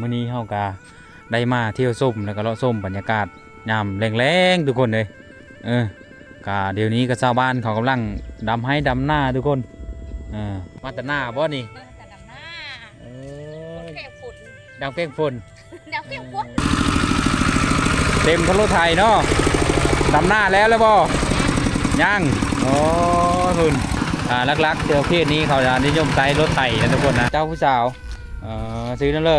ມື້ນີ້ເຮົາກະໄດ້ມາທ່ຽວຊົມ ແລ້ວກະເລາະຊົມບັນຍາກາດຍາມແລງໆ ທຸກຄົນເອີຍ. ເອີ ກະດຽວນີ້ກະຊາວບ້ານເຂົາກຳລັງດຳໄຮ່ດຳນາ ທຸກຄົນ. ເອີ ມາແຕ່ນາບໍ່ນີ້? ມາແຕ່ດຳນາ. ເອີ ດຳແກ້ງຝົນ ດຳແກ້ງຝົນ ດຳແກ້ງຝົນ ເຕັມທັງລົດໄຖເນາະ. ດຳນາແລ້ວ ແລ້ວບໍ່? ຍັງ. ໂອ້ ທຸນ ອ່າ ຫຼັກໆ ແຖວເຂດນີ້ເຂົາຈະນິຍົມໃຊ້ລົດໄຖນະ ທຸກຄົນນະ. ເຈົ້າຜູ້ສາວ ເອີ ຊື່ນັ້ນເລີ?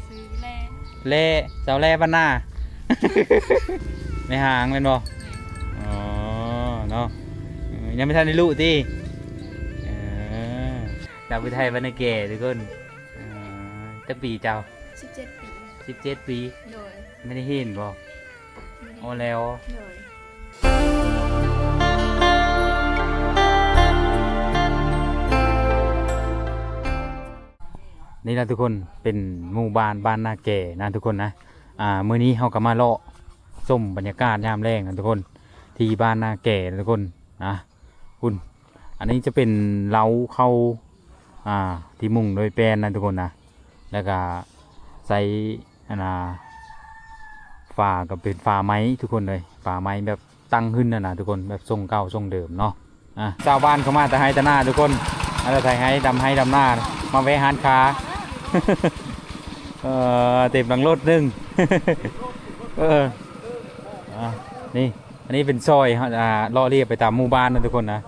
ຊື່ແລ ແລ ສາວແລບ້ານນາ ແມ່ຫາງແມ່ນບໍ່? ແມ່ນ. ອໍ ເນາະ ເອີ ຍັງບໍ່ທັນໄດ້ລຸຕິ? ເອີ ດາວຜູ້ໄທບ້ານນາແກ່ ທຸກຄົນ. ເອີ ຈັກປີເຈົ້າ? ສິບເຈັດປີ. ສິບເຈັດປີ? ໂດຍ. ແມ່ນເຫັນບໍ່? ອໍ ແລ້ວ. ໂດຍ. ນີ້ລະທຸກຄົນ ເປັນໝູ່ບ້ານ ບ້ານນາແກ່ນະທຸກຄົນນະ. ອ່າ ມື້ນີ້ເຮົາກະມາເລາະຊົມບັນຍາກາດຍາມແລງນະທຸກຄົນ ທີ່ບ້ານນາແກ່ນະທຸກຄົນນະ. ພຸ້ນ ອັນນີ້ຈະເປັນເລົາເຂົ້າ ອ່າ ທີ່ມຸງໂດຍແປ້ນນະທຸກຄົນນະ. ແລ້ວກະໃຊ້ ອັນນ່າ ຝາກະເປັນຝາໄມ້ທຸກຄົນເອີຍ ຝາໄມ້ແບບຕັ້ງຂຶ້ນຫັ້ນນະທຸກຄົນ ແບບຊົງເກົ່າຊົງເດີມເນາະ. ອ່າ ຊາວບ້ານເຂົາມາແຕ່ໄຮ່ແຕ່ນາທຸກຄົນ ມາແຕ່ໄຖໄຮ່ ດຳໄຮ່ດຳນາ ມາແວະຮ້ານຄ້າ ເອີ ເຕັມຫຼັງລົດໜຶ່ງ. ເອີ ອ່າ ນີ້ ອັນນີ້ເປັນຊອຍ ອ່າ ເລາະລຽບໄປຕາມໝູ່ບ້ານນະທຸກຄົນນະ.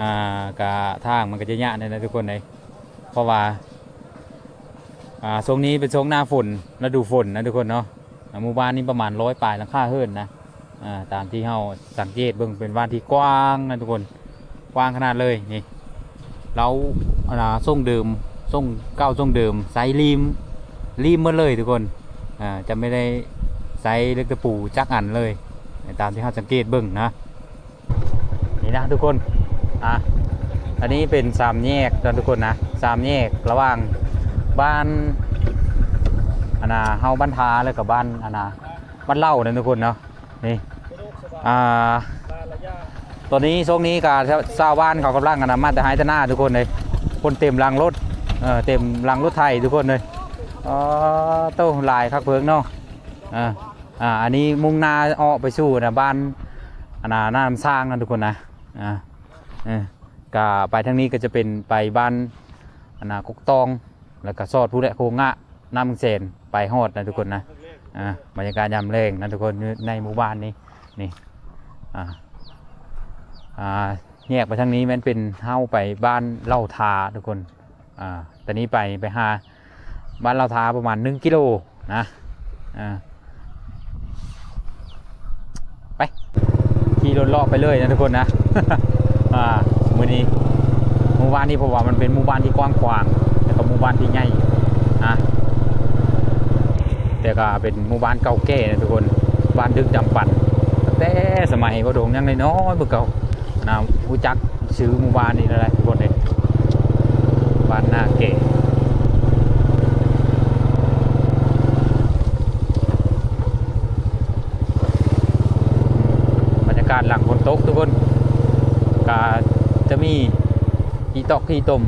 ອ່າ ກະທາງມັນກະຈະຍະແດ່ນະທຸກຄົນເອີຍ ເພາະວ່າ ອ່າ ຊ່ວງນີ້ເປັນຊ່ວງໜ້າຝົນ ລະດູຝົນນະທຸກຄົນເນາະ. ອ່າ ໝູ່ບ້ານນີ້ປະມານຮ້ອຍປາຍຫຼັງຄາເຮືອນນະ. ອ່າ ຕາມທີ່ເຮົາສັງເກດເບິ່ງ ເປັນບ້ານທີ່ກວ້າງນະທຸກຄົນ ກວ້າງຂະໜາດເລີຍ. ນີ້ ເລົາ ອັນນ່າ ຊົງເດີມ ຊົງເກົ່າຊົງເດີມ ໃຊ້ລີມ ລີມໝົດເລີຍທຸກຄົນ. ອ່າ ຈະບໍ່ໄດ້ໃຊ້ເຫຼັກຕະປູຈັກອັນເລີຍ ຕາມທີ່ເຮົາສັງເກດເບິ່ງນະ. ນີ້ນະທຸກຄົນ ອ່າ ອັນນີ້ເປັນສາມແຍກນະທຸກຄົນນະ ສາມແຍກລະຫວ່າງບ້ານ ອັນນ່າ ເຮົາບ້ານທາ ແລ້ວກະບ້ານ ອັນນ່າ ບ້ານເຫຼົ່ານະທຸກຄົນເນາະ. ນີ້ ອ່າ ຕອນນີ້ຊ່ວງນີ້ກະຊາວ ຊາວບ້ານເຂົາກຳລັງ ອັນນ່າ ມາແຕ່ໄຮ່ແຕ່ນາທຸກຄົນເອີຍ ຄົນເຕັມຫຼັງລົດ ເອີ ເຕັມຫຼັງລົດໄຖທຸກຄົນເອີຍ. ອໍ ໂຕ ຫຼາຍຄັກເພິ່ງເນາະ. ອ່າ ອ່າ ອັນນີ້ມຸ່ງໜ້າອອກໄປສູ່ນະ ບ້ານ ອັນນ່າ ນ້ຳຊ້າງນະທຸກຄົນນະ. ອ່າ ເອີ ກະໄປທາງນີ້ກະຈະເປັນໄປບ້ານ ອັນນ່າ ກົກຕອງ ແລ້ວກະສອດພຸ້ນແຫຼະ ໂຄງງະ ນ້ຳແສນ ໄປຮອດນະທຸກຄົນນະ. ອ່າ ບັນຍາກາດຍາມແລງນະທຸກຄົນ ຢູ່ໃນໝູ່ບ້ານນີ້ ນີ້ ອ່າ ອ່າ ແຍກໄປທາງນີ້ແມ່ນເປັນ ເຮົາໄປບ້ານເຫຼົ່າທາທຸກຄົນ. ອ່າ ຕອນນີ້ໄປ ໄປຫາບ້ານເຫຼົ່າທາປະມານໜຶ່ງກິໂລນະ. ອ່າ ໄປ ຂີ່ລົດເລາະໄປເລີຍນະທຸກຄົນນະ. ອ່າ ມື້ນີ້ ໝູ່ບ້ານນີ້ ເພາະວ່າມັນເປັນໝູ່ບ້ານທີ່ກວ້າງຂວາງ ແລ້ວກະໝູ່ບ້ານທີ່ໃຫຍ່ນະ ແຕ່ກະເປັນໝູ່ບ້ານເກົ່າແກ່ນະທຸກຄົນ ບ້ານດຶກດຳປັນ ຕັ້ງແຕ່ສະໄໝພໍ່ດົງຍັງນ້ອຍໆ ເບິ່ງເກົ່າ ນະ ຮູ້ຈັກຊື່ໝູ່ບ້ານນີ້ແຫຼະທຸກຄົນເອີຍ ບ້ານນາແກ່. ບັນຍາກາດຫຼັງຝົນຕົກທຸກຄົນ ກະຈະມີຂີ້ຕອກຂີ້ຕົມ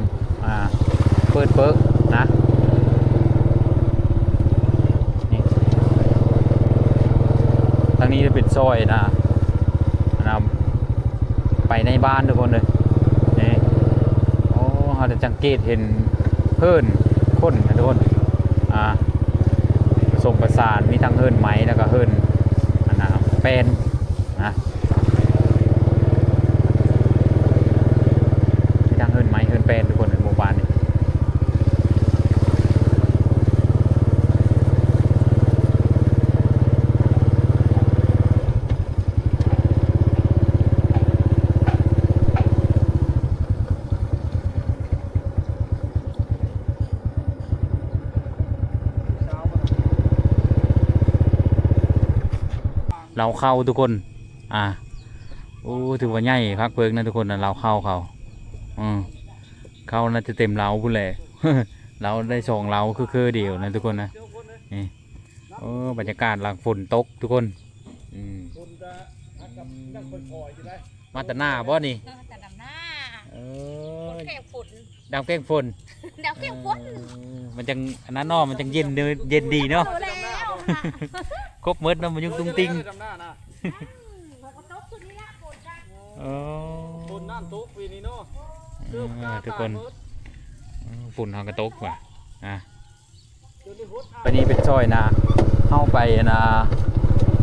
ອ່າ ເປີດເປິນະ. ນີ້ ທາງນີ້ເປັນຊອຍນະ ອັນນະ ໄປໃນບ້ານທຸກຄົນເອີຍ. ນີ້ ໂອ້ ເຮົາຈະສັງເກດເຫັນເຮືອນຄົນນະທຸກຄົນ ອ່າ ປະສົມປະສານ ມີທັງເຮືອນໄມ້ ແລ້ວກະເຮືອນ ອັນນະ ແປ້ນ ນະ ມີທັງເຮືອນໄມ້ເຮືອນແປ້ນທຸກຄົນໃນໝູ່ບ້ານນີ້. ເລົ້າເຂົ້າທຸກຄົນ ອ່າ ໂອ້ ຖືວ່າໃຫຍ່ຄັກເພິ່ງນະທຸກຄົນນະ ເລົ້າເຂົ້າເຂົາ ເອີ ເຂົ້າໜ້າຈະເຕັມເລົ້າພຸ້ນແຫຼະ ເລົ້າໄດ້ສອງເລົ້າຄືໆດຽວນະທຸກຄົນນະ. ນີ້ ໂອ້ ບັນຍາກາດຫຼັງຝົນຕົກທຸກຄົນ ອືມ ຝົນກະ ອາດຈະຍັງຄ່ອຍໆຢູ່ໄດ໋. ມາແຕ່ນາບໍ່ນີ້? ເອີ ມາແຕ່ດຳນາ ເອີ ຄົນແຂງຝົນ ດຳແກ້ງຝົນ ແນວກຽງຝົນ ເອີ ມັນຈັ່ງອັນນັ້ນເນາະ ມັນຈັ່ງເຢັນ ເຢັນດີເນາະ ແລ້ວ ຄົບໝົດເນາະ ມາຍຸງຕຸງຕິງ ດຳໜ້ານະ ອືມ ມັນກໍຕົກຊຸດນີ້ລະ ຝົນກະ ໂອ້ ຝົນນ້ຳຕົກປີນີ້ເນາະ ເອີ ເກືອບກາ ທຸກຄົນ ຕາຍໝົດ ອືມ ຝົນເຮົາກໍຕົກວ່າ ອ່າ ອັນນີ້ເປັນຊອຍນາ ເຮົາໄປອັນນາ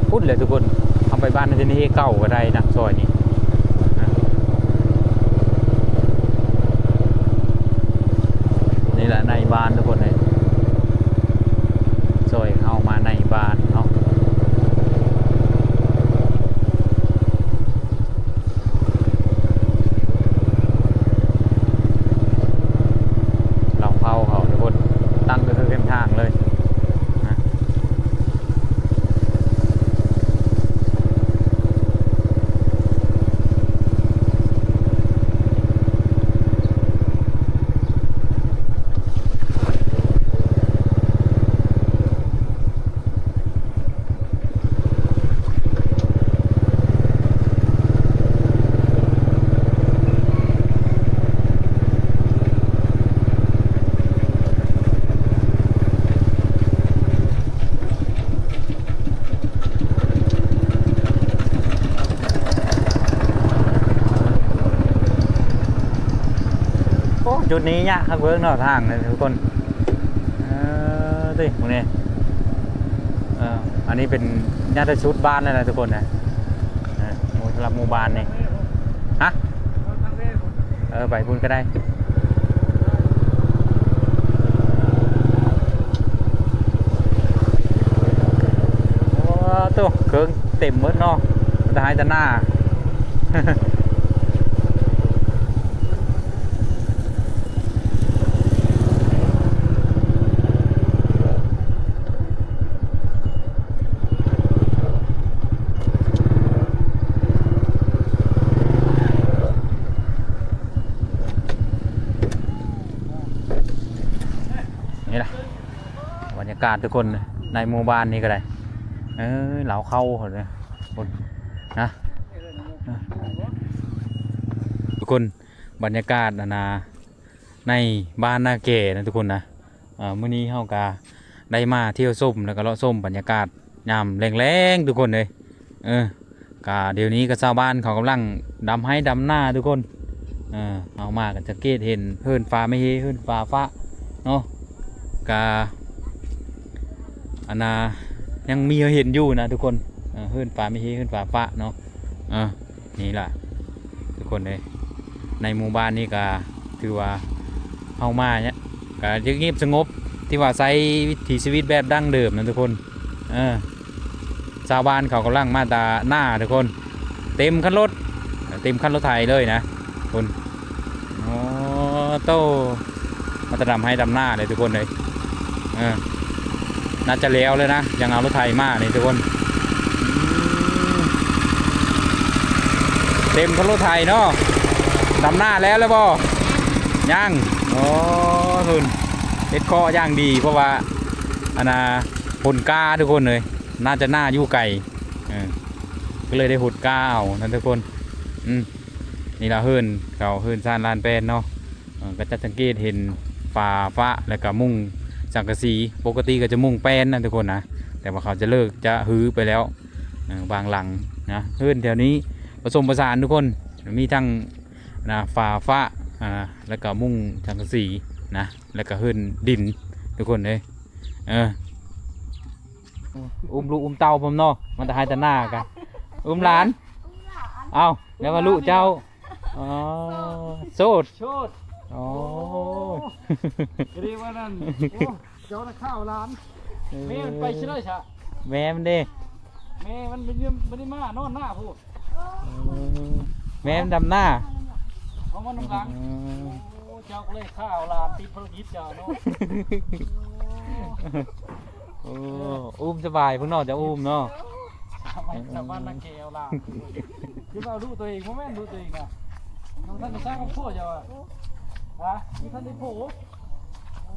ພຸ້ນແຫຼະທຸກຄົນ ເຮົາໄປບ້ານເທເນເຮເກົ່າກໍໄດ້ນະ ຊອຍນີ້ ນີ້ແຫຼະໃນບ້ານທຸກຄົນເອີຍ ຊອຍເຮົາມາໃນບ້ານເນາະ. ເຫຼົ່າເຜົ່າເຂົາທຸກຄົນ ຕັ້ງຢູ່ເທິງແຄມທາງເລີຍນະ. ໂອ້ ຈຸດນີ້ຍາກຄັກເບິ່ງເນາະ ທາງນີ້ທຸກຄົນ ເອີ ຕິ ໝູ່ນີ້ ເອີ ອັນນີ້ເປັນຍາດສຸດບ້ານແລ້ວນະທຸກຄົນນະ ເອີ ໝູ່ ສຳລັບໝູ່ບ້ານນີ້ ຮະ ເອີ ໄປພຸ້ນກໍໄດ້ ໂອ້ ໂຕ ເຄິ່ງເຕັມໝົດເນາະ ຕາໄຮ່ຕານາ. ນີ້ລະ ບັນຍາກາດທຸກຄົນ ໃນໝູ່ບ້ານນີ້ກໍໄດ້ ເອີ ເລົ່າເຂົ້າພຸ້ນນະ ທຸກຄົນ ບັນຍາກາດອັນນາ ໃນບ້ານນາແກນະທຸກຄົນນະ. ເອີ ມື້ນີ້ເຮົາກະໄດ້ມາທ່ຽວຊົມ ແລ້ວກະເລາະຊົມບັນຍາກາດຍາມແລງໆ ທຸກຄົນເອີຍ. ເອີ ກະດຽວນີ້ກະຊາວບ້ານເຂົາກຳລັງດຳໄຮ່ດຳນາທຸກຄົນ. ເອີ ເຮົາມາກະສັງເກດເຫັນເຮືອນຝາແມ່ເຮ ເຮືອນຝາຟ້າເນາະ ກະ ອັນນາ ຍັງມີໃຫ້ເຫັນຢູ່ນະທຸກຄົນ. ເອີ ເຮືອນຝາແມ່ເຮ ເຮືອນຝາຟ້າເນາະ. ເອີ ນີ້ລະທຸກຄົນເອີຍ ໃນໝູ່ບ້ານນີ້ກະຖືວ່າເຮົາມາເນຍ ກະສະຫງົບສະຫງົບ ທີ່ວ່າໃຊ້ວິຖີຊີວິດແບບດັ້ງເດີມນະທຸກຄົນ. ເອີ ຊາວບ້ານເຂົາກຳລັງມາຕາໜ້າທຸກຄົນ ເຕັມຄັນລົດ ເຕັມຄັນລົດໄຖເລີຍນະທຸກຄົນ. ໂອ້ ໂຕ ມາແຕ່ດຳໄຮ່ດຳນາເລີຍທຸກຄົນເອີຍ. ເອີ ໜ້າຈະແລ້ວແລ້ວນະ ຍັງເອົາລົດໄຖມານີ້ທຸກຄົນ. ອືມ ເຕັມຄັນລົດໄຖເນາະ. ດຳນາແລ້ວແລ້ວບໍ່? ຍັງ. ໂອ້ ທຸກຄົນ ເຮັດເຄາະຢ່າງດີ ເພາະວ່າ ອັນນາ ຫົນກ້າທຸກຄົນເອີຍ ໜ້າຈະໜ້າຢູ່ໄກ ເອີ ກໍເລີຍໄດ້ຫົດກ້າເອົານະທຸກຄົນ. ອືມ ນີ້ລະເຮືອນເຂົາ ເຮືອນຊານລານແປນເນາະ. ເອີ ກໍຈະສັງເກດເຫັນຝາຟ້າ ແລ້ວກໍມຸງສັງກະສີ ປົກກະຕິກໍຈະມຸງແປ້ນນະທຸກຄົນນະ ແຕ່ວ່າເຂົາຈະເລີກ ຈະຮື້ໄປແລ້ວ. ເອີ ບາງຫຼັງນະ ເຮືອນແຖວນີ້ປະສົມປະສານທຸກຄົນ ມີທັງນະ ຝາຟ້າ ອ່າ ແລ້ວກໍມຸງສັງກະສີນະ ແລ້ວກໍເຮືອນດິນທຸກຄົນເອີຍ. ເອີ ອຸ້ມລູກອຸ້ມເຕົ້າພ້ອມເນາະ ມາແຕ່ໄຮ່ແຕ່ນາກະ ອຸ້ມຫຼານ. ເອົ້າ ແລ້ວວ່າລູກເຈົ້າ ອໍ ໂສດ ໂສດ. ອໍ ໂອ້ ກໍດີວ່ານັ້ນ. ໂອ້ ເຈົ້ານະຂ້າວຫຼານ. ເອີ ແມ່ມັນໄປຊິໄດ້ຊະ ແມ່ມັນເດ້ ແມ່ມັນບໍ່ໄດ້ ບໍ່ໄດ້ມານອນນາພຸ້ນ. ເອີ ແມ່ນດຳນາ ເອົາມານຳຫຼັງ. ເອີ ໂອ້ ເຈົ້າກໍເລີຍຂ້າວຫຼານຕິດພາລະກິດເຈົ້າເນາະ. ໂອ້ ອຸ້ມສະບາຍ ພວກນ້ອງຈະອຸ້ມເນາະ. ສະບາຍ ສະບາຍນະແກວຫຼານ ຄືວ່າລູກຕົວເອງ ບໍ່ແມ່ນລູກຕົວເອງນະ ຍັງບໍ່ທັນໄດ້ສ້າງຄອບຄົວເຈົ້າຫວາ ຮະ ຍັງບໍ່ທັນໄດ້ຜົວ. ໂອ້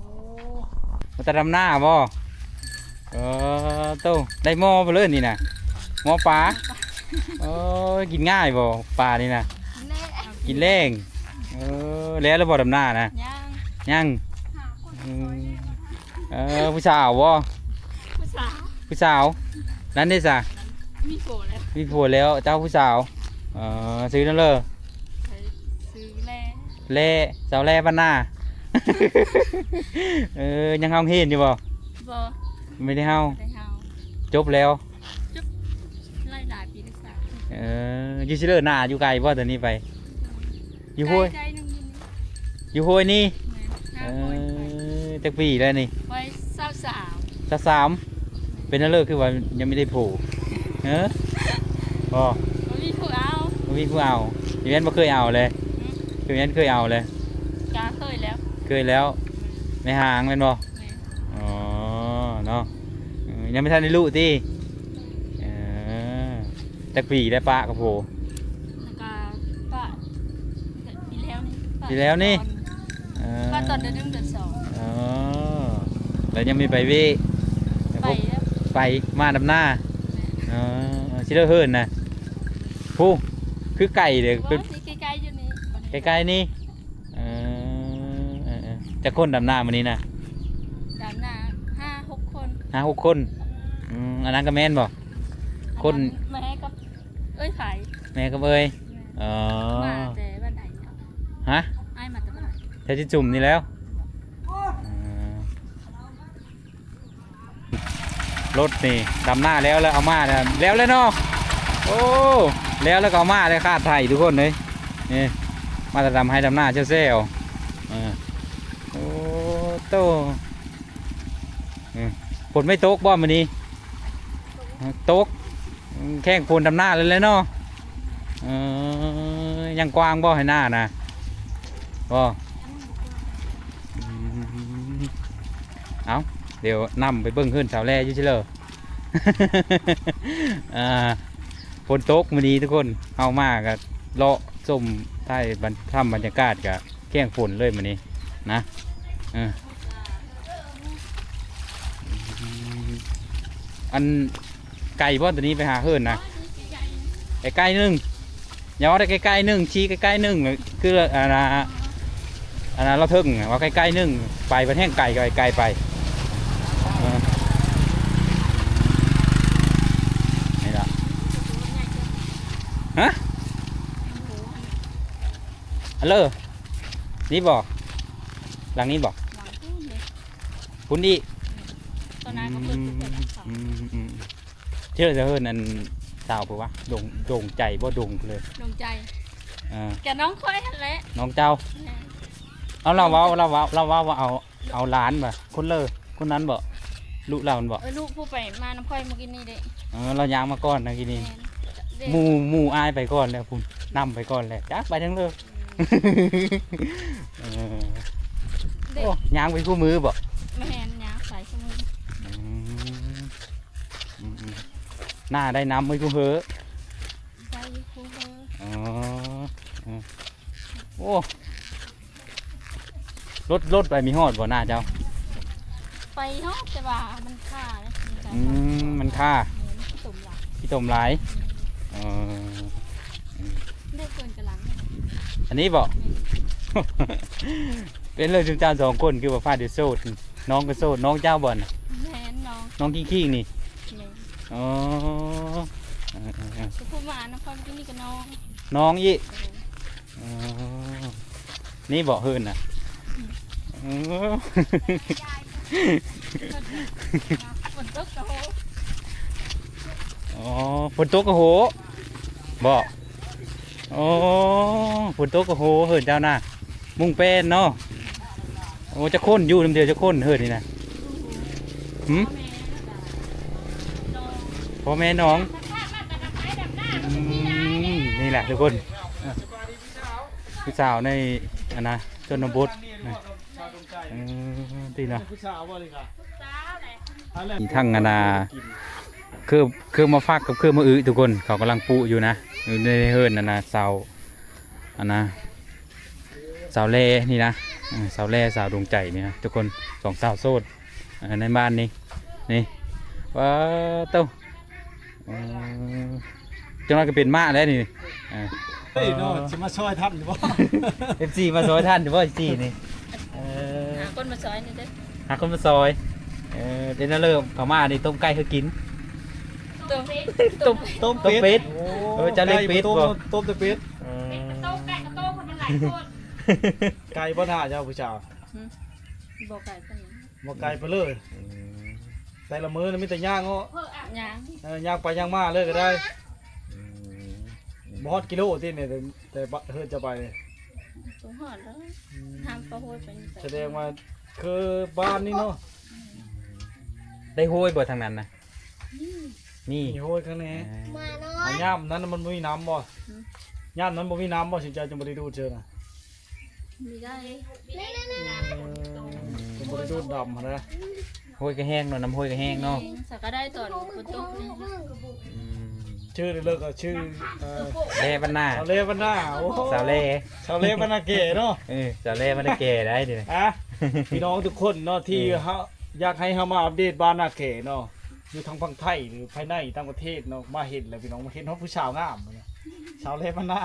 ມາແຕ່ດຳນາບໍ່? ເອີ ໂຕ ໄດ້ໝໍ້ພຸ້ນເລີຍນີ້ນະ ໝໍ້ປາ. ໂອ້ຍ ກິນງ່າຍບໍ່ປານີ້ນະ? ກິນແລງ ກິນແລງ. ເອີ ແລ້ວແລ້ວບໍ່ດຳນານະ? ຍັງ ຍັງ. ອືມ ເອີ ຜູ້ສາວບໍ່? ຜູ້ສາວ ຜູ້ສາວ ນັ້ນເດ້ຊະ? ມີຜົວແລ້ວ ມີຜົວແລ້ວ ເຈົ້າຜູ້ສາວ. ເອີ ຊື່ນັ້ນເລີ ຊື່ແລ ແລ ສາວແລບ້ານນາ. ເອີ ຍັງເຮົາຮຽນຢູ່ບໍ່? ບໍ່ ບໍ່ໄດ້ເຮົາ ບໍ່ໄດ້ເຮົາ ຈົບແລ້ວ ຈົບຫຼາຍໆປີແລ້ວ. ເອີ ຢູ່ຊິເລີນາຢູ່ໄກບໍ່ ຕອນນີ້ໄປ? ຢູ່ຫ້ວຍ ໃກ້ໆ ໜຶ່ງຢູ່ນີ້ ຢູ່ຫ້ວຍນີ້. ແມ່ນ ເອີ ຫ້າຫ້ວຍໄປ ຈັກປີແລ້ວນີ້? ໄປຊາວສາມ ຊາວສາມ. ເປັນແນວເລີ ຄືວ່າຍັງບໍ່ໄດ້ຜູ້? ເອີ ບໍ່ ບໍ່ມີຜູ້ເອົາ ບໍ່ມີຜູ້ເອົາ. ຢູ່ແມ່ນບໍ່ເຄີຍເອົາເລີຍ? ຫື? ຢູ່ແມ່ນເຄີຍເອົາເລີຍ? ກະເຄີຍແລ້ວ ເຄີຍແລ້ວ. ແມ່ນ ແມ່ຮ່າງແມ່ນບໍ່? ແມ່ນ ອໍ ເນາະ ເອີ ຍັງບໍ່ທັນໄດ້ລຸຕິ? ເອີ ຈັກປີແລ້ວປະກັບຜູ້? ແລ້ວກໍປະປີແລ້ວນີ້ ປີແລ້ວນີ້ ເອີ ປະຕອນເດືອນໜຶ່ງເດືອນສອງ. ອໍ ແລ້ວຍັງມີໄປເວ ໄປແລ້ວ ໄປມາດຳນາ. ແມ່ນ ເອີ ຊິເລີເຮີນນະ ຜູ້ ຄືໄກເດ້ ບໍ່ ເປັນ ຊິໃກ້ໆຢູ່ນີ້ ໃກ້ໆນີ້. ເອີ ເອີ ເອີ ຈັກຄົນດຳນາມື້ນີ້ນະ? ດຳນາຫ້າຫົກຄົນ ຫ້າຫົກຄົນ. ອືມ ອັນນັ້ນກໍແມ່ນບໍ່? ຄົນ ອັນນັ້ນແມ່ກັບເອື້ອຍໃຜ? ແມ່ກັບເອື້ອຍ. ແມ່ນ ເອີ ມາແຕ່ບ້ານໃດ? ຮະ? ອ້າຍມາແຕ່ບ້ານໃດ? ແຖວຈິດຈຸມນີ້ແຫຼ້ວ. ເອີ ລົດນີ້ດຳນາແລ້ວ ແລ້ວເອົາມາແລ້ວ ແລ້ວແລ້ວເນາະ. ໂອ້ ແລ້ວ ແລ້ວກໍເອົາມາແລ້ວ ຄາດໄຖທຸກຄົນເອີຍ. ນີ້ ມາແຕ່ດຳໄຮ່ດຳນາແຊວໆ. ເອີ ໂອ້ໂຕ ເອີ ຝົນໄມ່ຕົກບໍ່ມື້ນີ້? ຕົກ ແຂ່ງຝົນດຳນາເລີຍແຫຼະເນາະ. ເອີ ຍັງກວ້າງບໍ່ໄຮ່ນານະ? ບໍ່ ອືມ ເອົ້າ ດຽວນຳໄປເບິ່ງເຮືອນສາວແລຢູ່ຊິເລີ. ອ່າ ຝົນຕົກມື້ນີ້ທຸກຄົນ ເຮົາມາກໍເລາະຊົມຖ່າຍບັນ ທຳບັນຍາກາດ ກໍແຂ່ງຝົນເລີຍມື້ນີ້ນະ. ເອີ ອັນ ໄກບໍ່ ຕົວນີ້ໄປຫາເຮືອນນະ? ໃກ້ໆໜຶ່ງ ຢ່າວ່າແຕ່ໃກ້ໆໜຶ່ງ ຊີ້ໃກ້ໆໜຶ່ງ ຄື ອັນນ່າ ອັນນ່າ ລາວເຖິງ ວ່າໃກ້ໆໜຶ່ງ ໄປບັດແຮ່ງໄກ ໄກໄປ. ເອີ ນີ້ລະ ຮະ? ອັນເລີ ນີ້ບໍ່? ຫຼັງນີ້ບໍ່? ຫຼັງພຸ້ນເດ້ ພຸ້ນອີກ. ຕອນນັ້ນກໍເປີດ ອືມ ເປີດ ອືມ ອືມ. ເຈົ້າຈະເອີ້ນອັນສາວຜູ້ວ່າ ດົງ ດົງໃຈບໍ່ ດົງເລີຍ ດົງໃຈ. ເອີ ກະນ້ອງຂ້ອຍຫັ້ນແຫຼະ ນ້ອງເຈົ້າ. ແມ່ນ ເອົາ ລາວເວົ້າ ລາວເວົ້າ ລາວເວົ້າວ່າເອົາ ເອົາຫຼານວ່າ ຄົນເລີ ຄົນນັ້ນບໍ່? ລູກລາວຫັ້ນບໍ່? ເອີ ລູກຜູ້ໄປມານຳຂ້ອຍມື້ກີ້ນີ້ເດ້. ເອີ ລາວຍ່າງມາກ່ອນນະກີ້ນີ້. ແມ່ນ ໝູ່ ໝູ່ອ້າຍໄປກ່ອນແລ້ວພຸ້ນ ນຳໄປກ່ອນແລ້ວ ຈັກໄປທາງເລີ. ອືມ ເອີ ເດ້ ໂອ້ ຍ່າງໄປຄູ່ມືບໍ່? ແມ່ນ ຍ່າງໄປຄູ່ມື. ອືມ ອືມ ໜ້າໄດ້ນຳໄປຄູ່ເຮີ ໄປຄູ່ເຮີ. ອໍ ເອີ ໂອ້ ລົດ ລົດໄປມີຮອດບໍ່ໜ້າເຈົ້າ? ໄປຮອດ ແຕ່ວ່າມັນຄາເດ້. ອືມ ມັນຄາ ແມ່ນ ຂີ້ຕົມຫຼາຍ ຂີ້ຕົມຫຼາຍ. ແມ່ນ ເອີ ເດັກເພິ່ນກຳລັງ ອັນນີ້ບໍ່? ແມ່ນ ເປັນເລື່ອງຊຸມເຈົ້າສອງຄົນ ຄືວ່າຟ້າດຽວໂສດ ນ້ອງກໍໂສດ ນ້ອງເຈົ້າບໍ່ນະ? ແມ່ນ ນ້ອງ ນ້ອງຄີງໆນີ້. ແມ່ນ ອໍ ເອີໆໆ ຜູ້ມານະຄອນກິນນີ້ກໍນ້ອງ ນ້ອງອີກ. ເອີ ອໍ ນີ້ເບາະເຮືອນນະ? ອືມ ເອີ ຝົນຕົກກະໂຫ ອໍ ຝົນຕົກກະໂຫເບາະ. ໂອ້ ຝົນຕົກກະໂຫເຮືອນເຈົ້ານະ ມຸງແປ້ນເນາະ. ໂອ້ ຈັກຄົນ ຢູ່ນຳດຽວຈັກຄົນເຮືອນນີ້ນະ? ຫື? ພໍ່ແມ່ ນ້ອງ ພໍ່ແມ່ນ້ອງ. ອືມ ນີ້ແຫຼະທຸກຄົນ ເອີ ຜູ້ສາວໃນ ອັນນະ ຊົນນະບົດນະ. ເອີ ນີ້ນະ ມີທັງ ອັນນະ ເຄື່ອງ ເຄື່ອງມາຝາກກັບເຄື່ອງມາອຶ ທຸກຄົນ ເຂົາກຳລັງປຸຢູ່ນະ ຢູ່ໃນເຮືອນ ອັນນະ ຊາວ ອັນນະ ສາວແລນີ້ນະ ເອີ ສາວແລ ສາວດວງໃຈນີ້ນະທຸກຄົນ ສອງສາວໂສດ ເອີ ໃນບ້ານນີ້ ນີ້ ວ້າໂຕ ເອີ ຈັກໜ້ອຍກໍເປັນມ້າແລ້ວນີ້ ເອີ ເອີຍເນາະ ຊິມາຊ່ອຍທັນຢູ່ບໍ່? ເອັຟຊີ ມາຊ່ອຍທັນຢູ່ບໍ່ ເອັຟຊີ ນີ້? ເອີ ຄົນມາຊ່ອຍນີ້ເດ້ ຫາຄົນມາຊ່ອຍ. ເອີ ເປັນແນວເລີ ເຂົ້າມານີ້ຕົ້ມໄກ່ໃຫ້ກິນ. ຕົ້ມ ຕົ້ມ ຕົ້ມເປັດ. ໂອ້ ເອີ ເຈົ້າລ້ຽງເປັດບໍ່? ຕົ້ມ ຕົ້ມແຕ່ເປັດ. ເອີ ເປັດກະໂຕ ໄກ່ກະໂຕ ເພິ່ນມັນຫຼາຍຄົນ. ໄກບໍ່ໜ້າເຈົ້າຜູ້ສາວ? ຫື ບໍ່ໄກປານໃດ. ບໍ່ໄກປານເລີຍ. ອືມ ແຕ່ລະມື້ນີ້ມີແຕ່ຍ່າງເນາະ. ຍ່າງ ເອີ ຍ່າງໄປຍ່າງມາເລີຍກໍໄດ້. ອືມ ບໍ່ຮອດກິໂລຕິນີ້ ແຕ່ ແຕ່ເຮືອນຈະໄປນີ້? ບໍ່ຮອດດອກ. ອືມ ທາງປະໂຫຍໄປນີ້ ສະແດງວ່າຄືບ້ານນີ້ເນາະ. ໄດ້ໂຫຍບໍ່ທາງນັ້ນນະ? ມີ ມີ ມີໂຫຍຂ້າງໃນ. ເອີ ມາເນາະ ຍາມນັ້ນມັນບໍ່ມີນ້ຳບໍ່? ຫື ຍາມນັ້ນບໍ່ມີນ້ຳບໍ່ ຊິເຈົ້າຈຶ່ງບໍ່ໄດ້ດູດເທື່ອນະ? ມີໄດ້ ເອີ ເພິ່ນບໍ່ໄດ້ດູດດຳຫັ້ນນະ. ໂຫຍກໍແຫ້ງເນາະ ນ້ຳໂຫຍກໍແຫ້ງເນາະ. ແຫ້ງ ສະກະໄດ້ຕອນຝົນຕົກນີ້. ອືມ ຊື່ເລີກກໍຊື່ ເອີ ແລບັນນາ ສາວແລບັນນາ. ໂອ້ ສາວແລ ສາວແລບັນນາແກ່ເນາະ. ເອີ ສາວແລບັນນາແກ່ໄດ້ເດ. ອ່ະ ພີ່ນ້ອງທຸກຄົນເນາະ ທີ່ ເອີ ເຮົາ ຢາກໃຫ້ເຮົາມາອັບເດດບ້ານນາແກ່ເນາະ ຢູ່ທາງຝັ່ງໄທ ຫຼື ພາຍໃນຕ່າງປະເທດເນາະ ມາເຫັນແລ້ວ ພີ່ນ້ອງ ມາເຫັນເຮົາຜູ້ສາວງາມ ສາວແລບັນນາ.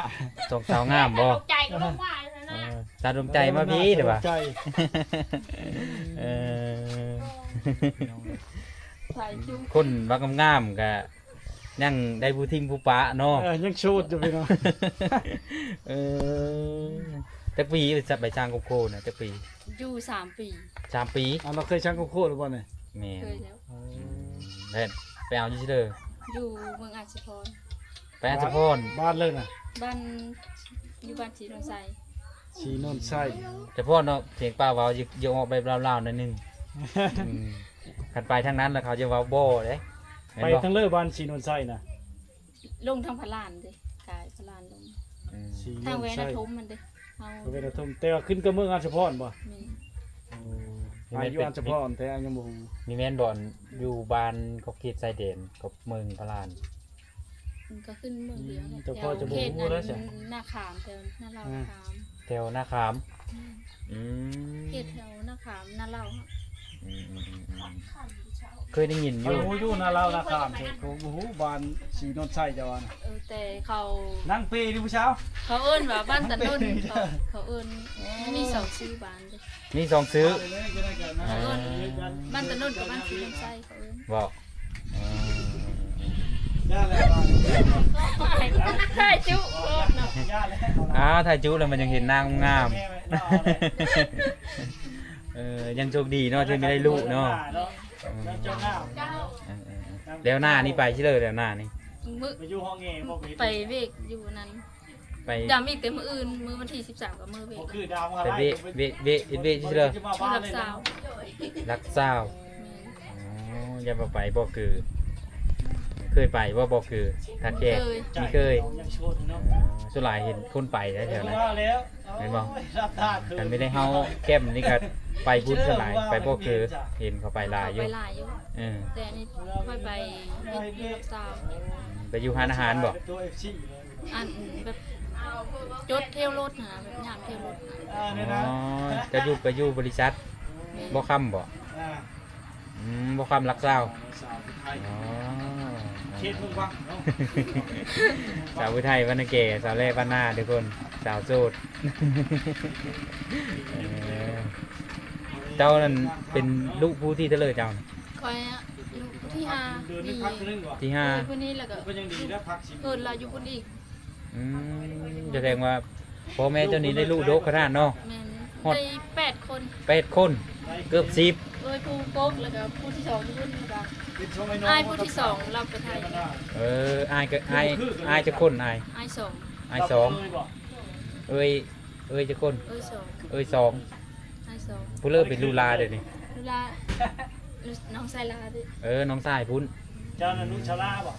ສອງສາວງາມບໍ່? ດວງໃຈກໍລົງມາແລ້ວນະ. ເອີ ສາວດວງໃຈມາພີ້ເດ້ວ່າ ດວງໃຈ. ເອີ ຖ່າຍຈຸ ຄົນວ່າງາມໆ ກະຍັງໄດ້ຜູ້ຖິ້ມຜູ້ປະເນາະ. ເອີ ຍັງໂສດຢູ່ພີ່ນ້ອງ. ເອີ ຈັກປີໄປສ້າງຄອບຄົວນະ ຈັກປີ? ຢູ່ສາມປີ. ສາມປີ. ອ່າ ລາວເຄີຍສ້າງຄອບຄົວຫຼືບໍ່ນີ້? ແມ່ນ ເຄີຍແລ້ວ. ອືມ ແລ້ວໄປເອົາຢູ່ໃສເດີ? ຢູ່ເມືອງອາດສະພອນ. ໄປອາດສະພອນ ບ້ານເລີຍນະ? ບ້ານ ຢູ່ບ້ານສີໂນນໄຊ. ສີໂນນໄຊ ສະເພາະເນາະ ສຽງປ້າເວົ້າ ຢາກ ຢາກອອກແບບລາວໆ ໜ້ອຍໜຶ່ງ. ອືມ ຄັນໄປທາງນັ້ນແລ້ວເຂົາຈະເວົ້າບໍ່ເດ້. ໄປທາງເລີບ້ານສີໂນນໄຊນະ? ລົງທາງພະລານເດ້ ກາຍພະລານລົງ. ອືມ ສີໂນນໄຊ ທາງແວນະທົມຫັ້ນເດ້. ເຮົາ ທາງແວນະທົມ ແຕ່ວ່າຂຶ້ນກັບເມືອງອາດສະພອນບໍ່? ແມ່ນ. ໂອ້ ອາ ຢູ່ອາດສະພອນແທ້ ຍັງບໍ່ຮູ້. ມີແມ່ນບໍ່ ຢູ່ບ້ານຂອບເຂດຊາຍແດນກັບເມືອງພະລານ? ມັນກໍຂຶ້ນເມືອງດຽວແຫຼະ. ອືມ ແຕ່ພໍ່ຈະບໍ່ຮູ້ແລ້ວຊະ. ແຖວນາຂາມ ແຖວນາລາວ ອືມ ນາຂາມ. ແຖວນາຂາມ. ແມ່ນ. ອືມ ເຂດແຖວນາຂາມ ນາລາວ. ອືມໆໆໆ ເຄີຍໄດ້ຍິນຢູ່ ຮູ້ຢູ່ ນາລາວນາຄາມ ແຕ່ບໍ່ຮູ້ບ້ານສີໂນນໄຊເຈົ້າວ່ານະ. ເອີ ແຕ່ເຂົາ ນາງເປນີ້ຜູ້ສາວ ເຂົາເອີ້ນວ່າບ້ານຕາໂນນ. ເຂົາ ເຂົາເອີ້ນ ມີສອງຊື່ບ້ານເດ້. ມີສອງຊື່. ເອີ ບ້ານຕາໂນນກັບບ້ານສີໂນນໄຊ ເຂົາເອີ້ນ. ບໍ່ ເອີ ຢ່າແລ້ວ ຖ່າຍຈຸໂພດເນາະ. ອ່າ ຖ່າຍຈຸແລ້ວມັນຍັງເຫັນໜ້າງາມ. ເອີ ຍັງໂຊກດີເນາະ ທີ່ໄດ້ລູກເນາະ. ອືມ ເອີໆໆ ແລ້ວໜ້ານີ້ໄປຊິເລີຍ ແລ້ວໜ້ານີ້ ໄປຢູ່ຫ້ອງແອບໍ່? ໄປເວກຢູ່ນັ້ນ ໄປດຳອີກແຕ່ມື້ອື່ນ ມື້ວັນທີສິບສາມກໍມື້ເວກ. ໄປເວກ ເວກ ເວກ ເຮັດເວກຊິເລີຍ ລັກຊາວ. ລັກຊາວ. ແມ່ນ. ອໍ ຢ່າວ່າໄປບໍ່ຄື ເຄີຍໄປບໍ່ ບໍ່ຄືທ່າແຂກ? ບໍ່ເຄີຍ. ມີເຄີຍ. ອໍ ສ່ວນຫຼາຍເຫັນຄົນໄປໄດ໋ແຖວນັ້ນ ແມ່ນບໍ່? ຄັນມີໄດ້ເຮົາແຄມນີ້ກໍໄປພຸ້ນສ່ວນຫຼາຍ ໄປບໍ່ຄື ເຫັນເຂົາໄປຫຼາຍຢູ່. ໄປຫຼາຍຢູ່. ເອີ ແຕ່ອັນນີ້ຂ້ອຍໄປເຮັດຢູ່ລັກຊາວ. ໄປຢູ່ຮ້ານອາຫານບໍ່? ອັນແບບຈົດແຖວລົດຫັ້ນນະ ແບບຍາມແຖວລົດ. ອໍ ເຈົ້າຢູ່ ໄປຢູ່ບໍລິສັດບໍ່ຄຳບໍ່? ອືມ ບໍ່ຄຳລັກຊາວ. ອໍ ເຂດເມືອງວັງເນາະ. ສາວຜູ້ໄທບ້ານນາແກ່ ສາວແລບ້ານນາທຸກຄົນ ສາວໂສດ. ເອີ ເຈົ້ານັ້ນເປັນລູກຜູ້ທີເທົ່າໃດເຈົ້າ? ຂ້ອຍລູກຜູ້ທີຫ້າ. ທີຫ້າ. ເອີ ຜູ້ນີ້ ແລ້ວກໍເພິ່ນລະຢູ່ພຸ້ນອີກ. ອືມ ສະແດງວ່າພໍ່ແມ່ເຈົ້ານີ້ໄດ້ລູກດົກຂະໜາດເນາະ. ແມ່ນ. ຮອດ ໄດ້ແປດຄົນ. ແປດຄົນ ເກືອບສິບ. ເອີຍ ຜູ້ປົກ ແລ້ວກໍຜູ້ທີສອງຢູ່ພຸ້ນ ແລ້ວກໍອ້າຍຜູ້ທີສອງລາວໄປໄທ. ເອີ ອ້າຍກໍ ອ້າຍ ອ້າຍຈັກຄົນ? ອ້າຍ ອ້າຍສອງ. ອ້າຍສອງ. ເອີຍ ເອີຍຈັກຄົນ? ເອີຍສອງ. ເອີຍສອງ. ອ້າຍສອງ. ຜູ້ເລີກເປັນລູກຫຼານເດ້ນີ້. ລູກຫຼານ ນ້ອງຊາຍຫຼາເດ້. ເອີ ນ້ອງຊາຍພຸ້ນ. ເຈົ້ານັ້ນລູກຊາລາບໍ່?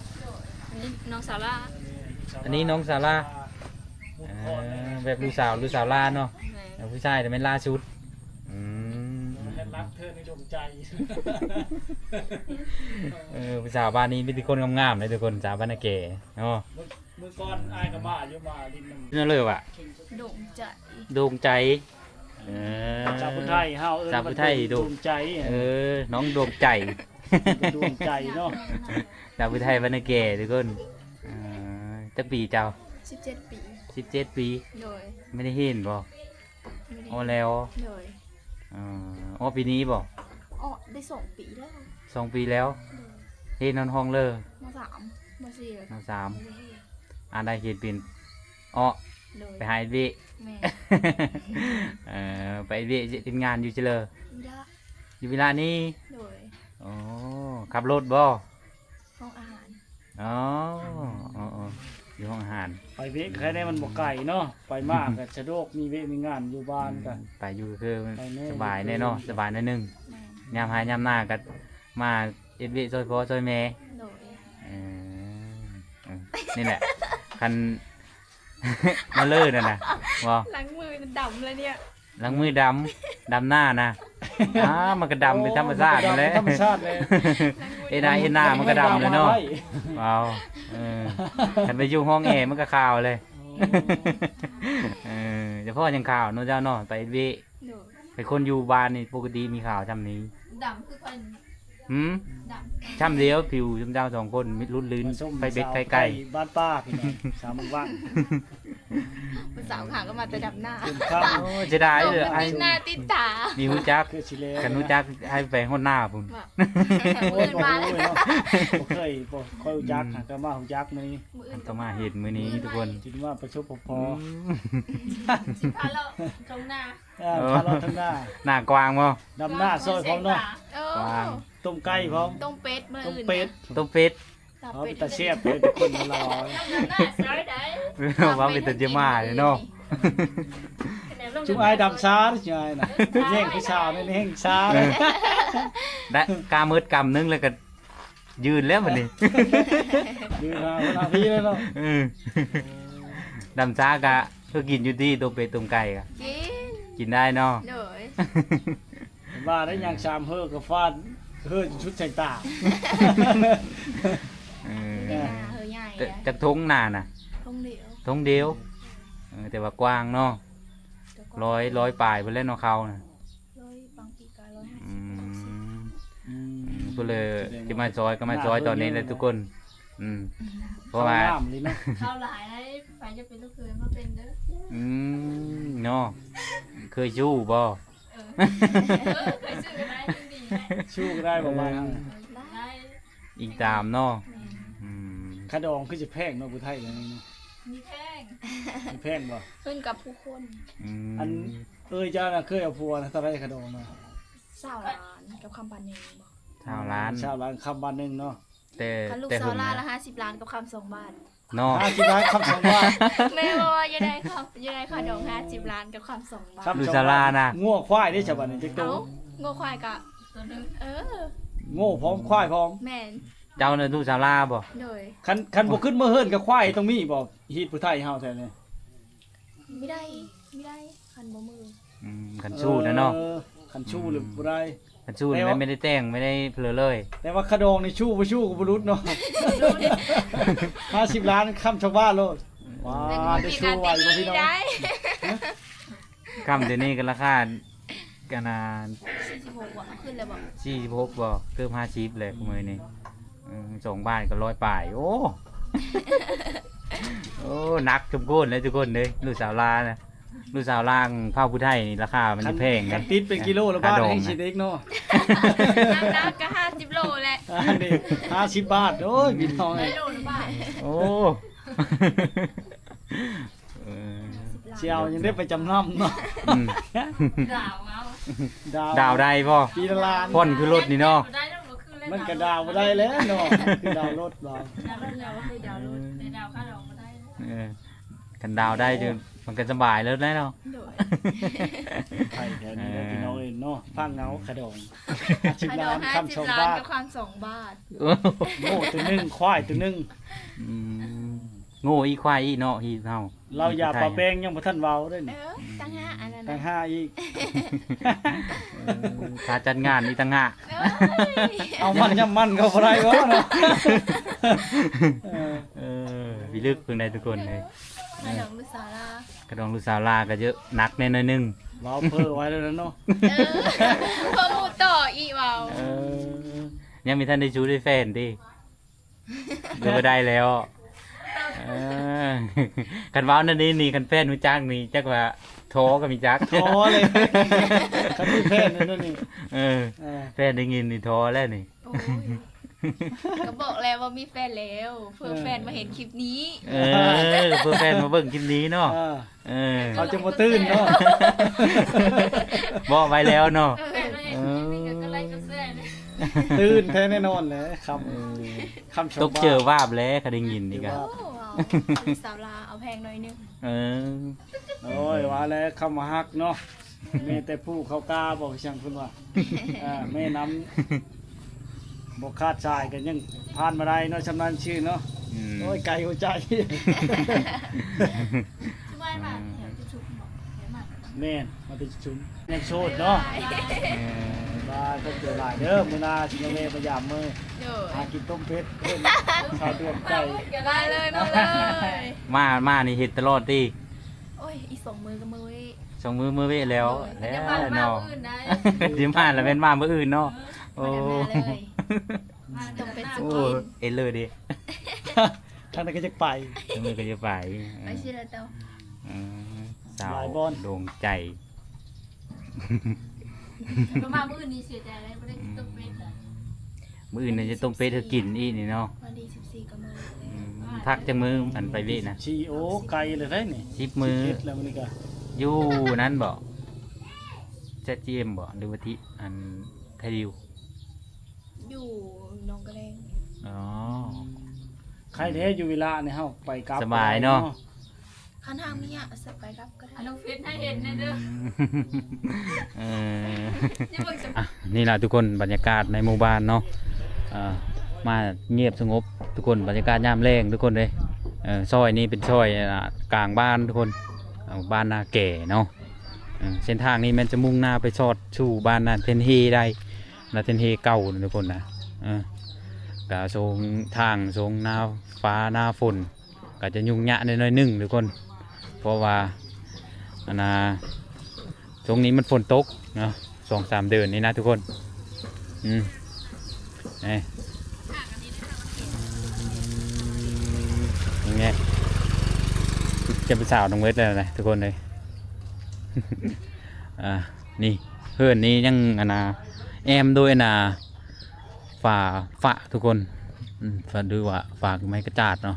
ອັນນີ້ນ້ອງຊາລາ. ອັນນີ້ນ້ອງຊາລາ. ເອີ ແບບລູກສາວ ລູກສາວຫຼານເນາະ. ແມ່ນ. ເອີ ຜູ້ຊາຍແຕ່ແມ່ນຫຼ້າສຸດ. ອືມ ເອີ ຜູ້ສາວບ້ານນີ້ມີແຕ່ຄົນງາມໆເດ້ທຸກຄົນ ສາວບ້ານນາແກ່ເນາະ. ມື້ ມື້ກ່ອນອ້າຍກໍມາຢູ່ ມາຫຼິ້ນນຳ. ເນາະເລີວ່າ ດວງໃຈ ດວງໃຈ. ເອີ ສາວຜູ້ໄທເຮົາເອີ້ນ ສາວຜູ້ໄທ ດວງ ດວງໃຈ. ເອີ ນ້ອງດວງໃຈ ດວງໃຈເນາະ. ສາວຜູ້ໄທບ້ານນາແກ່ທຸກຄົນ. ເອີ ຈັກປີເຈົ້າ? ສິບເຈັດປີ. ສິບເຈັດປີ. ໂດຍ. ໄດ້ເຫັນບໍ່? ບໍ່ໄດ້ເຫັນ. ອໍ ແລ້ວ. ໂດຍ. ເອີ ອອກປີນີ້ບໍ່? ອອກໄດ້ສອງປີແລ້ວ. ສອງປີແລ້ວ. ໂດຍ. ຮຽນຮອດຫ້ອງເລີ? ມໍສາມ ມໍສີ່ແລ້ວ. ມໍສາມ. ໂດຍ. ອ່ານໄດ້ຮຽນເປັນເອາະ. ໂດຍ. ໄປຫາເຮັດວຽກ. ແມ່ນ. ເອີ ໄປເຮັດວຽກເຮັດງານຢູ່ໃສເລີ? ວິລະ. ຢູ່ວິລະນີ້? ໂດຍ. ໂອ້ ຂັບລົດບໍ່? ຫ້ອງອາຫານ. ອໍ ເອີໆ ຢູ່ຫ້ອງອາຫານ. ໄປວຽກໃຄແດ່ ມັນບໍ່ໄກເນາະ ໄປມາກະສະດວກ ມີວຽກມີງານຢູ່ບ້ານກະ ອືມ ໄປຢູ່ຄື ໄປແດ່ ສະບາຍແດ່ເນາະ ຢູ່ ສະບາຍໜ້ອຍໜຶ່ງ. ແມ່ນ. ຍາມໄຮ່ຍາມນາກະມາເຮັດວຽກຊ່ອຍພໍ່ຊ່ອຍແມ່. ໂດຍ. ເອີ ເອີ ນີ້ແຫຼະ ຄັນ ມາເລີນັ້ນນະ ບໍ່ ຫຼັງມືດຳແລ້ວເນຍ ຫຼັງມືດຳ ດຳໜ້ານະ. ອ້າ ມັນກະດຳເປັນທຳມະຊາດຫັ້ນແຫຼະ ໂອ້ ມັນກະດຳເປັນທຳມະຊາດແຫຼະ. ເຮັດໄຮ່ເຮັດນາມັນກະດຳແຫຼະເນາະ. ເອົາ ເອີ ຄັນໄປຢູ່ຫ້ອງແອມັນກະຂາວເລີຍ. ໂອ້ ເອີ ສະເພາະຫຍັງຂາວເນາະເຈົ້າເນາະ ໄປເຮັດວຽກ. ໂດຍ. ເປັນຄົນຢູ່ບ້ານນີ້ປົກກະຕິມີຂາວຊ່ຳນີ້? ດຳຄືຂ້ອຍ. ຫືມ? ດຳ ຊ່ຳດຽວ ຜິວຊ່ຳເຈົ້າສອງຄົນ ຫຼຸດລື່ນ ໄຟເບັດໄຟໄກ່ ບ້ານປ່າພີ່ນ້ອງ ສາວເມືອງວັງ. ຜູ້ສາວຂາວກະມາແຕ່ດຳໜ້າ. ໂອ້ ເສຍດາຍເດີ ຕິດໜ້າຕິດຕາ ມີຮູ້ຈັກ ຄັນຮູ້ຈັກໃຫ້ໄປຮອດໜ້າພຸ້ນ. ໂອ້ຍ ບໍ່ຮູ້ເນາະ ບໍ່ເຄີຍ ບໍ່ຄ່ອຍຮູ້ຈັກ ຫາກະມາຮູ້ຈັກມື້ນີ້ ກະມາເຫັນມື້ນີ້ທຸກຄົນ ຊິມາປະສົບປະພໍ. ອືມ ຊິພາເລາະທົ່ງນາ. ເອີ ເອີ ພາເລາະທົ່ງນາ ໜ້າກວ້າງບໍ່? ດຳໜ້າຊ່ອຍພ້ອມເນາະ. ເອີ ກວ້າງ ຕົ້ມໄກ່ພ້ອມ ຕົ້ມເປັດມື້ອື່ນ ຕົ້ມເປັດ ຕົ້ມເປັດ. ເອົາ ເປັນຕາແຊບເລີຍທຸກຄົນ ເຮົາເວົ້າ ເວົ້າເປັນຕາຈະມາເລີຍເນາະ. ຈຸມອ້າຍດຳຊາ ຈຸມອ້າຍນະ ແຍ່ງຜູ້ສາວໃນແຫ່ງຊາ. ເອີ ໄດ້ ກາເໝິດກຳໜຶ່ງແລ້ວກະ ຢືນແລ້ວບັດນີ້ ຢືນຫາຫົວໜ້າພີ້ແລ້ວເນາະ. ເອີ ດຳຊາກະຄືກິນຢູ່ຕິ ຕົ້ມເປັດຕົ້ມໄກ່ກະ ກິນ ກິນໄດ້ເນາະ. ໂດຍ. ວ່າໄດ້ຍ່າງສາມເຫີກະຟາດເຫີຈົນສຸດສາຍຕາ. ເອີ ເຫີໃຫຍ່ ຈັກຖົງນານະ? ຖົງດຽວ ຖົງດຽວ. ເອີ ແຕ່ວ່າກວ້າງເນາະ ແຕ່ກວ້າງ ຮ້ອຍ ຮ້ອຍປາຍພຸ້ນແຫຼະເນາະ ເຂົານະ ຮ້ອຍ ບາງປີກະຮ້ອຍຫ້າສິບ ອືມ ຮ້ອຍຫົກສິບ. ອືມ ເພິ່ນເລີຍ ສະແດງວ່າ ຈະມາຊ່ອຍ ກະມາຊ່ອຍຕອນນີ້ແຫຼະທຸກຄົນ. ອືມ ເພາະວ່າ ເຂົ້າງາມເລີຍເນາະ ເຂົ້າຫຼາຍໄດ໋ ໃຜຈະເປັນລູກເຂີຍມາເປັນເດີ. ອືມ ເນາະ ເຄີຍສູ້ບໍ່? ເອີ ເອີ ເຄີຍສູ້ກະໄດ້ ມັນດີໄດ໋ ສູ້ກະໄດ້ບໍ່ ເອີ ບ້ານເຮົາ ໄດ້ ອີງຕາມເນາະ. ແມ່ນ. ອືມ ຂະດອງຄືຊິແພງເນາະ ຜູ້ໄທເນາະ ມີແພງ ມີແພງບໍ່? ຂຶ້ນກັບຜູ້ຄົນ. ອືມ ອັນ ເອີຍ ເຈົ້ານະເຄີຍເອົາຜົວນະ ເທົ່າໃດຂະດອງນະ? ຊາວລ້ານກັບຄຳບາດໜຶ່ງບໍ່? ຊາວລ້ານ ຊາວລ້ານຄຳບາດໜຶ່ງເນາະ. ແຕ່ ຄັນລູກຊາວລ້ານລະຫ້າສິບລ້ານກັບຄຳສອງບາດເນາະ. ຫ້າສິບລ້ານຄຳສອງບາດ. ແມ່ນບໍ່ວ່າຢາກໄດ້ຄຳ ຢາກໄດ້ຂະດອງຫ້າສິບລ້ານກັບຄຳສອງບາດ. ລູກຊາວລ້ານນະ ງົວຄວາຍເດ້ສະບາດນີ້ຈັກໂຕ? ງົວຄວາຍກະໂຕໜຶ່ງ. ເອີ ງົວພ້ອມຄວາຍພ້ອມ. ແມ່ນ. ເຈົ້ານະລູກຊາວລາວບໍ່? ໂດຍ. ຄັນ ຄັນບໍ່ຂຶ້ນມາເຮືອນກະຄວາຍຕ້ອງມີບໍ່? ຮີດຜູ້ໄທເຮົາແທ້ນີ້ ມີໄດ້ ມີໄດ້ ຄັນບໍ່ມີ. ອືມ ຄັນສູ້ນະເນາະ. ເອີ ຄັນສູ້ ອືມ ຫຼືບໍ່ໄດ້ ຄັນສູ້ນີ້ແມ່ນບໍ່ໄດ້ແຕ່ງ ບໍ່ໄດ້ເຜີເລີຍ. ແຕ່ວ່າຂະດອງນີ້ສູ້ບໍ່ສູ້ກະບໍ່ຫຼຸດເນາະ. ຫ້າສິບລ້ານຄຳຊາວບ້ານໂລດ. ວ້າ ໄດ້ສູ້ໄຫວບໍ່ພີ່ນ້ອງ? ຄຳດຽວນີ້ກະລາຄາ ກະນານ ສີ່ສິບຫົກບໍ່? ຂຶ້ນແລ້ວບໍ່? ສີ່ສິບຫົກບໍ່? ເກືອບຫ້າສິບແລ້ວມື້ນີ້. ເອີ ສອງບາດກະຮ້ອຍປາຍ. ໂອ້ ໂອ້ ໜັກສົມຄວນເລີຍທຸກຄົນເດີ ລູກສາວລາວນະ. ລູກສາວລາວເຜົ່າຜູ້ໄທນີ້ລາຄາມັນຈະແພງ. ຄັນຕິດເປັນກິໂລລະບາດແຮງຊິເດັກເນາະ. ໜັກໆກະຫ້າສິບໂລແຫຼະ. ອັນນີ້ຫ້າສິບບາດ. ໂອ້ຍ ພີ່ນ້ອງເອີຍ ໂອ້ ເອີ ຊິເອົາຫຍັງໄດ້ໄປຈຳນຳເນາະ. ອືມ ດາວເອົາ ດາວ ດາວໄດ້ບໍ່? ປີລະລ້ານ ຜ່ອນຄືລົດນີ້ເນາະ. ມັນກະດາວບໍ່ໄດ້ແລ້ວເນາະ ຄືດາວລົດ. ເອີ ຄັນດາວໄດ້ ມັນກະສະບາຍແລ້ວເນາະ. ໂດຍ ໄປແຖວນີ້ແຫຼະ ເອີ ພີ່ນ້ອງເອີຍເນາະ. ຟັງເອົາ ຂະດອງ ຂະດອງຫ້າສິບລ້ານ ຄຳສອງບາດ ກັບຄຳສອງບາດ. ໂອ້ ໂງ່ໂຕໜຶ່ງ ຄວາຍໂຕໜຶ່ງ. ອືມ ໂງ່ອີກ ຄວາຍອີກເນາະ ຮີດເຮົາ. ລາວຢາປາແປ້ງຍັງບໍ່ທັນເວົ້າເດ້ນີ້. ເອີ ຕ່າງຫາກອັນນັ້ນ ຕ່າງຫາກອີກ. ເອີ ຄ່າຈັດງານອີກຕ່າງຫາກ. ເອີຍ ເອົາມັນຍຳມັນກະບໍ່ໄດ້ບໍ່ເນາະ. ເອີ ເອີ ພິລຶກເພິ່ນໄດ້ທຸກຄົນເລີຍ. ຂະດອງລູກສາວລາວ ຂະດອງລູກສາວລາວກະເຢີະ ໜັກແນ່ໜ້ອຍໜຶ່ງ. ເວົ້າເຜີໄວ້ແລ້ວເນາະ. ເອີ ເຜີໝູ່ຕໍ່ອີກເວົ້າ. ເອີ ຍັງບໍ່ທັນໄດ້ຊູ້ໄດ້ແຟນຕິ? ຫຼືວ່າໄດ້ແລ້ວ? ເອີ ຄັນເວົ້າແນວນີ້ນີ້ ຄັນແຟນຮູ້ຈັກນີ້ ຈັກວ່າ ທໍກໍມີຈັກ ທໍເລີຍ ຄັນມີແຟນແລ້ວນີ້ ເອີ ເອີ ແຟນໄດ້ຍິນນີ້ທໍແລ້ວນີ້ ໂອ້ຍ ກໍບອກແລ້ວວ່າມີແຟນແລ້ວ ເພື່ອ ເອີ ແຟນມາເຫັນຄລິບນີ້ ເອີ ເພື່ອແຟນມາເບິ່ງຄລິບນີ້ເນາະ ເອີ ເອີ ເຂົາຈະບໍ່ຕື່ນເນາະ ບອກໄວ້ແລ້ວເນາະ ເອີ ເອີ ແຟນມາເຫັນຄລິບນີ້ກໍກົດໄລກົດແຊເດີ ຕື່ນແທ້ແນ່ນອນແຫຼະ ຄຳ ເອີ ຄຳ ຕົກເຈີວາບແລ້ວ ຄັນໄດ້ຍິນນີ້ກໍ ໂອ້ ສາວລາວເອົາແພງໜ້ອຍໜຶ່ງ ເອີ ໂອ້ຍ ວ່າແລ້ວຄຳວ່າຮັກເນາະ ມີແຕ່ຜູ້ເຂົ້າກ້າບໍ່ ຄືຈັ່ງເພິ່ນວ່າ ເອີ ແມ່ນ້ຳບໍ່ຂາດສາຍກໍຍັງຜ່ານມາໄດ້ເນາະ ຊ່ຳນັ້ນຊື່ເນາະ ອືມ ໂອ້ຍ ໄກຫົວໃຈ ແມ່ນ ມາແຕ່ຊຸມ ຍັງໂສດເນາະ ເອີ ບາຍ ຂອບໃຈຫຼາຍເດີ ມື້ໜ້າຊິມາແວ່ມາຢາມມື້ ໂດຍ ຫາກິນຕົ້ມເຜັດເພິ່ນ ຊາວດວງໃຈ ໄດ້ເລີຍ ມາເລີຍ ມາ ມານີ້ເຮັດຕະຫຼອດຕິ? ໂອ້ຍ ອີກສອງມື້ກໍມື້ເວະ ສອງມື້ມື້ເວະແລ້ວ ໂດຍ ແລ້ວເນາະ ຊິມາແລ້ວແມ່ນມາມື້ອື່ນເນາະ ເອີ ໂອ້ ມາດຳໜ້າເລີຍ ມາດຳໜ້າ ໂອ້ ເອັດເລີເດ ທາງໃດກໍຢາກໄປ ທາງໃດກໍຢາກໄປ ໄປຊິລະເຈົ້າ ເອີ ສາວດວງໃຈ ກໍມາມື້ອື່ນນີ້ເສຍໃຈເລີຍ ບໍ່ໄດ້ກິນຕົ້ມເປັດລະ ມື້ອື່ນນີ້ຈະຕົ້ມເປັດໃຫ້ກິນອີກນີ້ເນາະ ວັນທີສິບສີ່ກໍມາ ອືມ ພັກຈັກມື້ ອັນໄປເວະນະ ສິບສີ່ ໂອ້ ໄກເລີຍເດ້ນີ້ ສິບມື້ ສິບເອັດແລ້ວມື້ນີ້ກໍ ຢູ່ນັ້ນບໍ່ ແຊັດຈີເອັມ ບໍ່ ຫຼືວ່າທີ່ອັນໄທດິວ ຢູ່ໜອງກະແລງ ອໍ ໄຄແທ້ຢູ່ເວລານີ້ເຮົາໄປກັບ ສະບາຍເນາະ ຄັນທາງມີອະ ສະ ໄປກັບກໍໄດ້ ອັນນ້ອງເຟດໃຫ້ເຫັນແດ່ເດີ ເອີ ນີ້ລະທຸກຄົນ ບັນຍາກາດໃນໝູ່ບ້ານເນາະ ເອີ ມາງຽບສະຫງົບທຸກຄົນ ບັນຍາກາດຍາມແລງທຸກຄົນເດ້ ເອີ ຊອຍນີ້ເປັນຊອຍ ອ່າ ກາງບ້ານທຸກຄົນ ເອີ ບ້ານນາແກ່ເນາະ ເອີ ເສັ້ນທາງນີ້ແມ່ນຈະມຸ່ງໜ້າໄປສອດສູ່ບ້ານນາເທັນເຮໄດ້ ນາເທັນເຮເກົ່ານະທຸກຄົນນະ ເອີ ກະຊ່ວງທາງ ຊ່ວງໜ້າຟ້າໜ້າຝົນ ກໍຈະຫຍຸ້ງຍາກແດ່ໜ້ອຍໜຶ່ງທຸກຄົນ ເພາະວ່າ ອັນນ່າ ຊ່ວງນີ້ມັນຝົນຕົກເນາະ ສອງສາມເດືອນນີ້ນະທຸກຄົນ ອືມ ນີ້ ນີ້ໄງ ຈະເປັນສາວນ້ອງເວດແລ້ວນະທຸກຄົນເອີຍ ອ່າ ນີ້ ເຮືອນນີ້ຍັງ ອັນນ່າ ແອ້ມໂດຍ ອັນນ່າ ຝາ ຝາທຸກຄົນ ອືມ ຝາ ຫຼືວ່າຝາໄມ້ກະຈາດເນາະ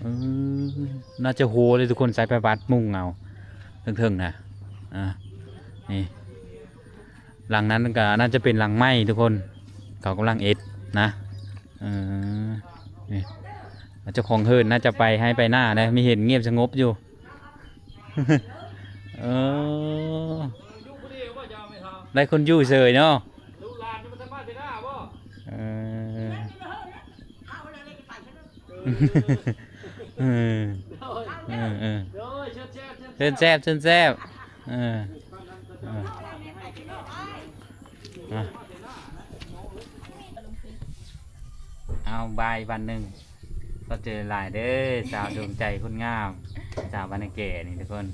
ເອີ ໜ້າຈະໂຮເລີຍທຸກຄົນ ໃຊ້ໄຟບາດມຸງເອົາ ເທິງໆນະ ອ່າ ນີ້ ຫຼັງນັ້ນກໍໜ້າຈະເປັນຫຼັງໃໝ່ທຸກຄົນ ເຂົາກຳລັງເຮັດນະ ເອີ ນີ້ ເຈົ້າຂອງເຮືອນໜ້າຈະໄປໄຮ່ໄປນາແລ້ວ ມີເຫັນງຽບສະຫງົບຢູ່ ເອີ ໄດ້ຄົນຢູ່ເສີຍເນາະ ລູກຫຼານຍັງບໍ່ທັນມາແຕ່ໜ້າບໍ່ ເອີ ເອີ ເອີ ເອີ ໂດຍ ເຊີນແຊບ ເຊີນແຊບ ເຊີນແຊບ ເອີ ເອີ ອ່ະ ເອົາ ບາຍວັນໜຶ່ງ ຂອບໃຈຫຼາຍເດີ ສາວດວງໃຈຄົນງາມ ສາວບ້ານນາແກ່ນີ້ທຸກຄົນ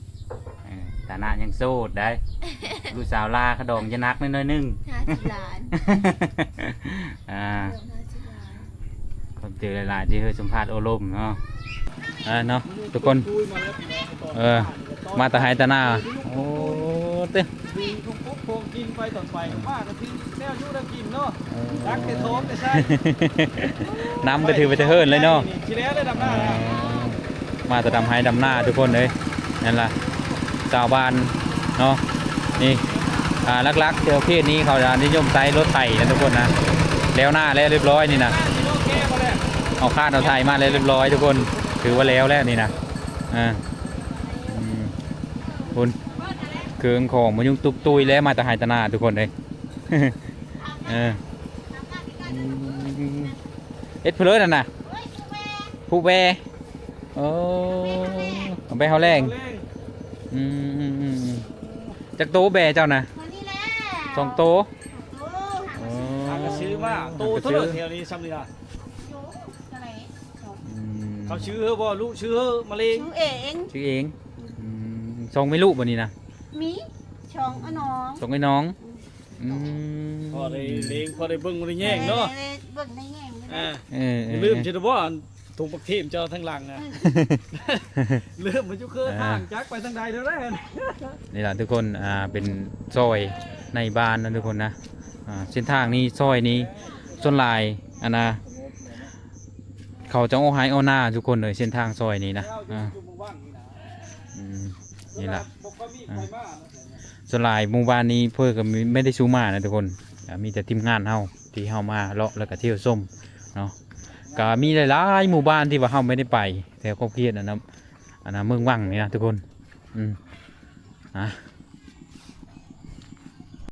ເອີ ຖານະຍັງໂສດໄດ໋ ລູກສາວລາຂະດອງຈະໜັກໜ້ອຍໜຶ່ງ ຫ້າສິບລ້ານ ອ່າ ເກີບຫ້າສິບລ້ານ ຂອບໃຈຫຼາຍໆ ທີ່ເຮົາສຳພາດໂອ້ລົມເນາະ ອ່າ ເນາະ ທຸກຄົນ ເອີ ມາແຕ່ໄຮ່ແຕ່ນາ ໂອ້ ເຕີ ມີຂອງກົບຂອງກິນໄປຕອນໄປ ມາກໍຊິແນວຢູ່ແນວກິນເນາະ ເອີ ຕັກແຕ່ທ້ອງແຕ່ໄສ້ ນ້ຳກໍຖືໄປແຕ່ເຫີນເລີຍເນາະ ຊິແລ້ວໄດ້ດຳນາແລ້ວ ເອີ ມາແຕ່ດຳໄຮ່ດຳນາທຸກຄົນເອີຍ ນັ້ນລະ ຊາວບ້ານເນາະ ນີ້ ອ່າ ຫຼັກໆ ແຖວເຂດນີ້ເຂົາຈະນິຍົມໃຊ້ລົດໄຖນະທຸກຄົນນະ ແລ້ວນາແລ້ວຮຽບຮ້ອຍນີ້ນະ ເອົາຄານເອົາໄຖມາແລ້ວຮຽບຮ້ອຍທຸກຄົນ ຖືວ່າແລ້ວແລ້ວນີ້ນະ ອ່າ ອືມ ພຸ້ນ ເຄື່ອງຂອງມາຍຸງຕຸກຕຸຍແລ້ວ ມາແຕ່ໄຮ່ແຕ່ນາທຸກຄົນເອີຍ ເອີ ອືມ ເຮັດຜູ້ເລີນັ້ນນະ ຜູ້ແວ ໂອ້ ເອົາໄປເຮົາແລງ ອືມໆໆ ຈັກໂຕແບເຈົ້ານະ ສອງໂຕ ໂອ້ ຫາກໍຊື້ມາ ໂຕເທົ່າໃດແຖວນີ້ຊ່ຳນີ້ນະ ອືມ ເຂົາຊື້ເຮີບໍ່ ລູກຊື້ເຮີມາເລງ ຊື້ເອງ ຊື້ເອງ ອືມ ສອງແມ່ລູກບໍ່ນີ້ນະ ມີ ສອງອ້າຍນ້ອງ ສອງອ້າຍນ້ອງ ອືມ ພໍໄດ້ເລງ ພໍໄດ້ເບິ່ງໄດ້ແຍງເນາະ ໄດ້ເບິ່ງໄດ້ແຍງ ອ່າ ເອີໆ ຢ່າລືມຊິໄດ້ບໍ່ ອັນ ທຸງບັກທີມເຈົ້າທາງຫຼັງນະ ເລີ່ມມາຢູ່ເຄືອທາງ ອ່າ ຈັກໄປທາງໃດແລ້ວແຫຼະ. ນີ້ລະທຸກຄົນ ອ່າ ເປັນຊອຍໃນບ້ານນະທຸກຄົນນະ. ອ່າ ເສັ້ນທາງນີ້ ຊອຍນີ້ ສ່ວນຫຼາຍ ອັນນະ ເຂົາຈະອອກໄຮ່ອອກນາທຸກຄົນເອີຍ ເສັ້ນທາງຊອຍນີ້ນະ. ອ່າ ອືມ ນີ້ລະ ອ່າ ສ່ວນຫຼາຍໝູ່ບ້ານນີ້ເພິ່ນກໍມີ ໄມ່ໄດ້ຊູມານະທຸກຄົນ. ອ່າ ມີແຕ່ທີມງານເຮົາ ທີ່ເຮົາມາເລາະ ແລ້ວກໍທ່ຽວຊົມເນາະ. ກໍມີຫຼາຍໆໝູ່ບ້ານທີ່ວ່າເຮົາໄມ່ໄດ້ໄປ ແຖວຂອບເຂດອັນນະ ອັນນະ ເມືອງວັງນີ້ນະທຸກຄົນ. ອືມ ອ່າ